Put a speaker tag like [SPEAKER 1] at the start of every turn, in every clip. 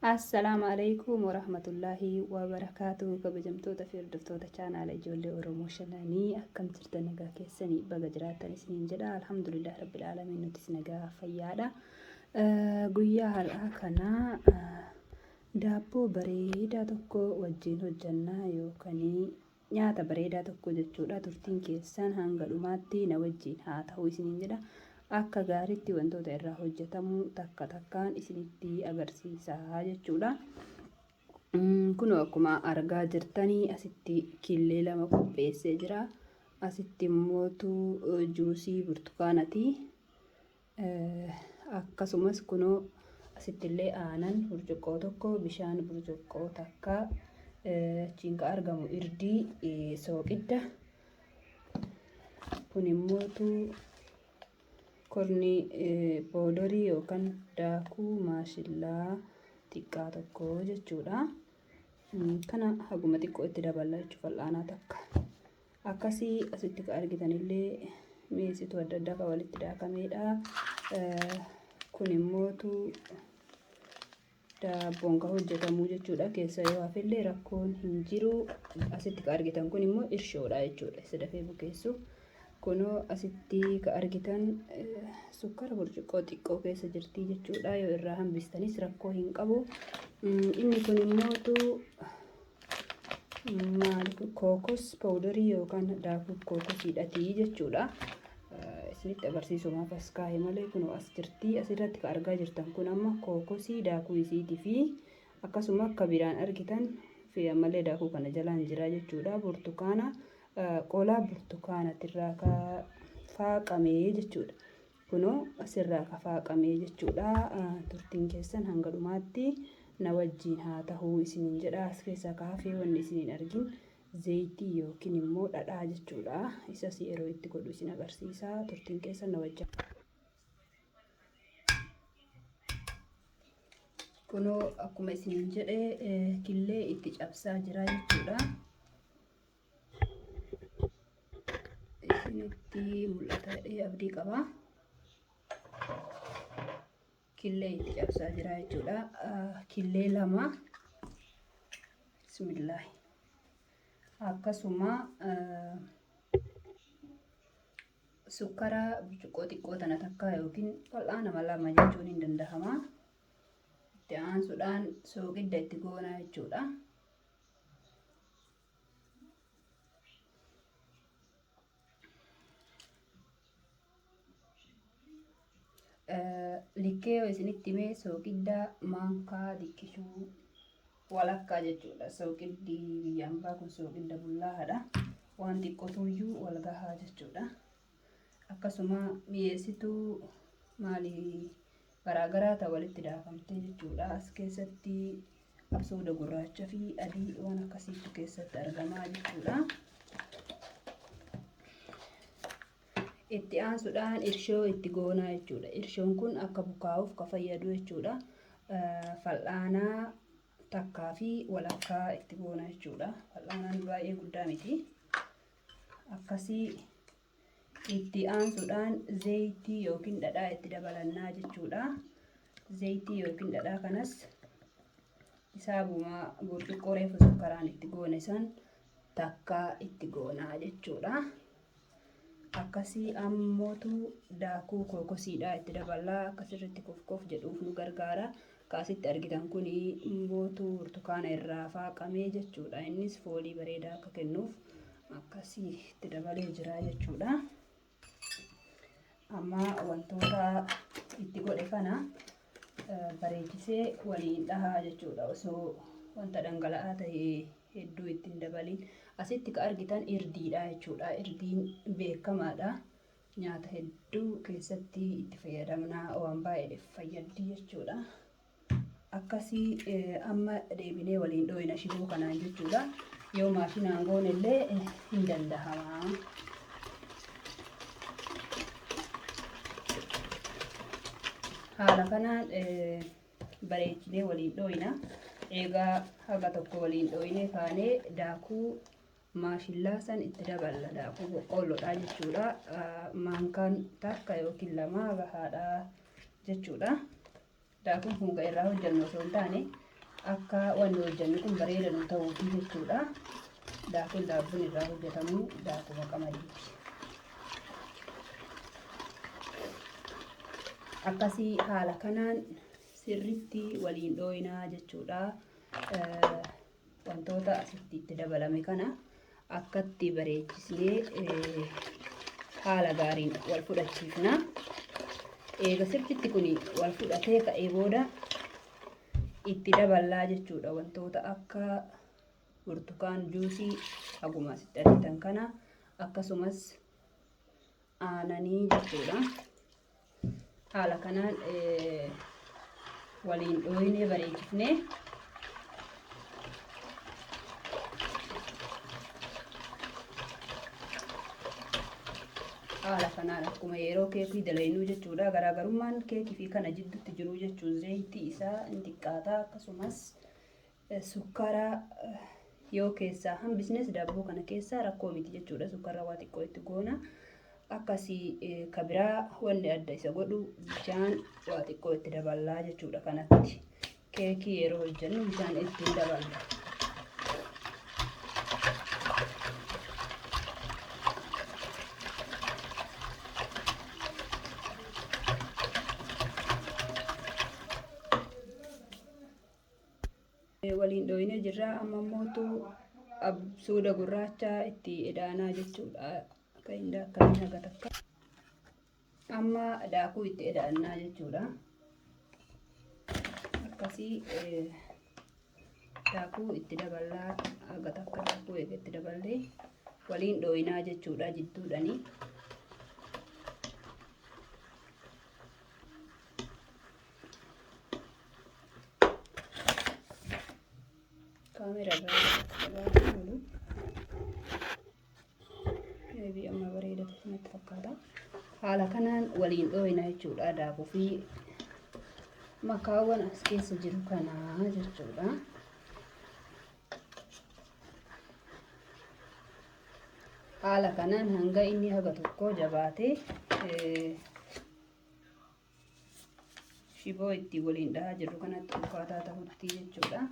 [SPEAKER 1] Assalaamu alaikum warahmatullaahi wabarakaatu. Kabajamtoota fi hordoftoota chaanaala Ijoollee Oromoo Shananii, akkam jirtan? Nagaa keessanii? Baga jiraattan isiniin jedha. Alhamdulillah rabbil aalamiin, nutis nagaa fayyaadha. Guyyaa har'aa kana daabboo bareedaa tokko wajjin hojjannaa yookaan nyaata bareedaa tokko jechuudha. Turtiin keessan hanga dhumaatti na wajjin haa ta'u isiniin jedha. Akka gaariitti wantoota irraa hojjetamu takka takkaan isinitti agarsiisa jechuudha. Kunoo akkuma argaa jirtanii asitti killee lama qopheessee jira. Asitti immootu juusii burtukaanati. Akkasumas kunoo asitti illee aanan burcuqqoo tokko, bishaan burcuqqoo takka, achiin kan argamu irdii, sooqidda. Kun immootu korni poodorii yookaan daakuu maashillaa xiqqaa tokko jechuudha. Kana haguma xiqqoo itti daballa jechuudha, fal'aanaa takka. Akkasii asitti kan argitanillee mi'eessituu adda addaa kan walitti daakameedha. Kun immootu daabboon kan hojjetamuu jechuudha. Keessa yoo hafellee rakkoon hin jiru. Asitti kan argitan kun immoo irshoodha jechuudha. Isa dafee bukeessu. Kunoo asitti kan argitan sukkara burcuqqoo xiqqoo keessa jirti jechuudha. Yoo irraa hambistanis rakkoo hin qabu. Inni kun immootu maali? Kookos powudarii yookaan daakuu kookosiidhati jechuudha. Isinitti agarsiisumaaf as kaa'e malee kunoo as jirti. Asirratti kan argaa jirtan kun amma kookosii daakuu isiitii fi akkasuma akka biraan argitan fi ammallee daakuu kana jalaan jira jechuudha. Burtukaana qolaa burtukaanatirraa ka faaqamee jechuudha. Kunoo asirraa ka faaqamee jechuudha. Turtiin keessan hanga dhumaatti na wajjiin haa ta'uu isiniin jedha. As keessaa ka hafee wanni isiniin argin zayitii yookiin immoo dhadhaa jechuudha. Isas yeroo itti godhu isin agarsiisa. Turtiin keessan na wajjin. Kunoo akkuma isiniin jedhe killee itti cabsaa jira jechuudha. Isinitti mul'ata jedhee abdii qaba. Killee itti cabsaa jira jechuudha. Killee lama. Bismillaahi. Akkasuma sukkara burcuqqoo xiqqoo tana takka yookiin fal'aanama lama jechuun hin danda'ama. Itti aansuudhaan sooqidda itti goonaa jechuudha. Likkee yoo isinitti himee, sooqidda maankaa diqqishuu walakkaa jechuudha. Sooqiddi biyya ambaa kun sooqidda bullaa'aadha. Waan xiqqootuyyuu wal gahaa jechuudha. Akkasuma mi'eessituu maali garaagaraa ta'e walitti daakamtee jechuudha. As keessatti absuuda gurraacha fi adii waan akkasiitu keessatti argamaa jechuudha. Itti aansuudhaan irshoo itti goonaa jechuudha. Irshoon kun akka bukaa'uuf kan fayyadu jechuudha. Fal'aanaa takkaa fi walakkaa itti goona jechuudha. Fal'aanaan baay'ee guddaa miti. Akkasii itti aansuudhaan zayitii yookiin dhadhaa itti dabalannaa jechuudha. Zayitii yookiin dhadhaa kanas isaabuma burcuqqoo reefu sukkaraan itti goone san takkaa itti goonaa jechuudha. Akkasii ammootu daakuu kookosiidha itti daballaa, akkasirratti kof jedhuuf nu gargaara. Kaasitti argitan kun mootu burtukaana irraa faaqamee jechuudha. Innis foolii bareedaa akka kennuuf akkasii itti dabalee jira jechuudha. Amma wantoota itti godhe kana bareechisee waliin dhahaa jechuudha. Osoo wanta dhangala'aa ta'e hedduu ittiin dabalin. Asitti ka argitan irdiidha jechuudha. Irdiin beekamaadha. Nyaata hedduu keessatti itti fayyadamna, waan baay'eedhaaf fayyaddi jechuudha. Akkasii amma deebinee waliin dhooyina shiboo kanaan jechuudha. Yoo maashinaan goone illee hin danda'ama. Haala kanaan bareechinee waliin dhooyina. Eegaa haga tokko waliin dhooyinee kaanee daakuu maashillaa san itti daballa, daakuu boqqoolloodha jechuudha. Maankaan takka yookiin lama gahaadha jechuudha. Daakuun kun kan irraa hojjennu osoo hin taane Akka wanni hojjennu kun bareeda nu ta'uufi jechuudha. Daakuun daabboon irraa hojjetamu daakuma qamadiiti. Akkasii haala kanaan sirritti waliin dhooyinaa jechuudha. Wantoota asitti itti dabalame kana akkatti bareechisnee haala gaariin wal fudhachiifna. Eega sirritti kun wal fudhatee ka'ee booda itti daballaa jechuudha. Wantoota akka burtukaan juusii haguma asitti argitan kana akkasumas aananii jechuudha. Haala kanaan waliin dhooynee bareechifnee haala kanaan akkuma yeroo keekii dalaynuu jechuudha. Garaagarummaan keekii fi kana jidduutti jiru jechuun zayitii isaa hin xiqqaata akkasumas sukkaara yoo keessaa hambisnes daabboo kana keessaa rakkoo miti jechuudha. Sukkaara waa xiqqoo itti goona. Akkasii ka biraa wanni adda isa godhu bishaan waa xiqqoo itti daballaa jechuudha kanatti. Keekii yeroo hojjennu bishaan ittiin daballa. Waliin dhooyinee jirra. Amma immootu suuda gurraacha itti edaanaa jechuudha. Akka hin daakkamne haga takka. Amma daakuu itti edaannaa jechuudha. Akkasii daakuu itti daballaa haga takka daakuu eega itti daballee waliin dhooyinaa jechuudha jidduudhani. Kaamera irraa oolu. Maybe amma bareedatu isinitti fakkaata. Haala kanaan waliin dhooyina jechuudha daakuu fi makaawwan as keessa jiru kanaa jechuudha. Haala kanaan hanga inni haga tokko jabaatee shiboo itti waliin dhahaa jirru kanatti ulfaataa ta'utti jechuudha.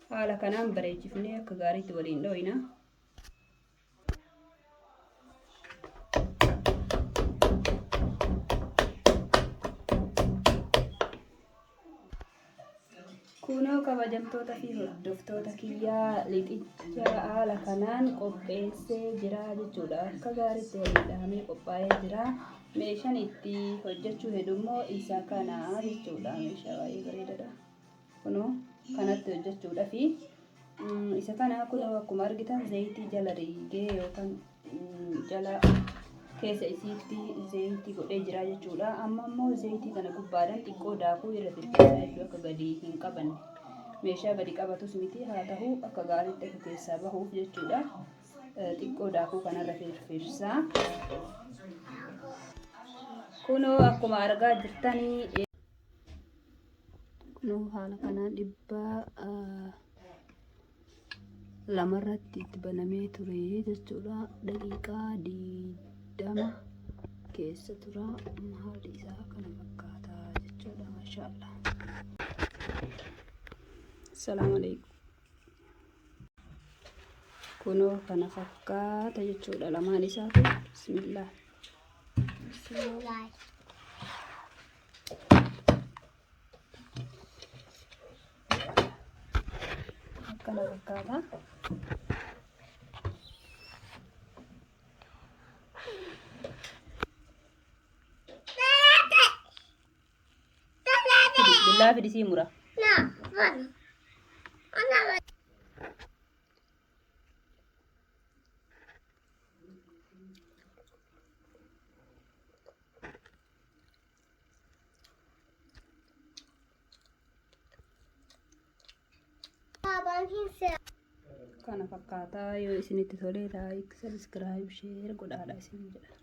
[SPEAKER 1] Haala kanaan bareechifnee akka gaariitti waliin dhooyna. Kunoo kabajamtoota fi hordoftoota kiyyaa lixicha haala kanaan qopheessee jira jechuudha. Akka gaariitti waliin dhahamee qophaa'ee jira. Meeshaan itti hojjechuu hedummoo isa kana jechuudha. Meeshaa baay'ee bareedaadha. Kunoo kanatti hojjechuudha fi isa kana kunoo akkuma argitan zayitii jala riigee yookaan jala keessa isiitti zayitii godhee jira jechuudha. Amma immoo zayitii kana gubbaadhaan xiqqoo daakuu irra firfirsaa jechuudha akka gadi hin qabanne. Meeshaa gadi qabatus miti haa ta'u akka gaariitti akka keessaa bahuuf jechuudha. Xiqqoo daakuu kanarra firfirsaa. Kunoo akkuma argaa jirtanii kunoo haala kanaan 200 irratti itti banamee ture jechuudha. Daqiiqaa 20 keessa tura. Haalli isaa kana fakkaata jechuudha. Maashaallah. Salaamu alaikum. Kunoo kana fakkaata jechuudha lamaan isaatu. Bismillah.
[SPEAKER 2] Bismillah.
[SPEAKER 1] Akkana fakkaata. Billaa fidi sii mura.
[SPEAKER 2] Monkey.
[SPEAKER 1] Kana fakkaataa. Yoo isinitti tole, like, subscribe, share godhaadha isin jedha.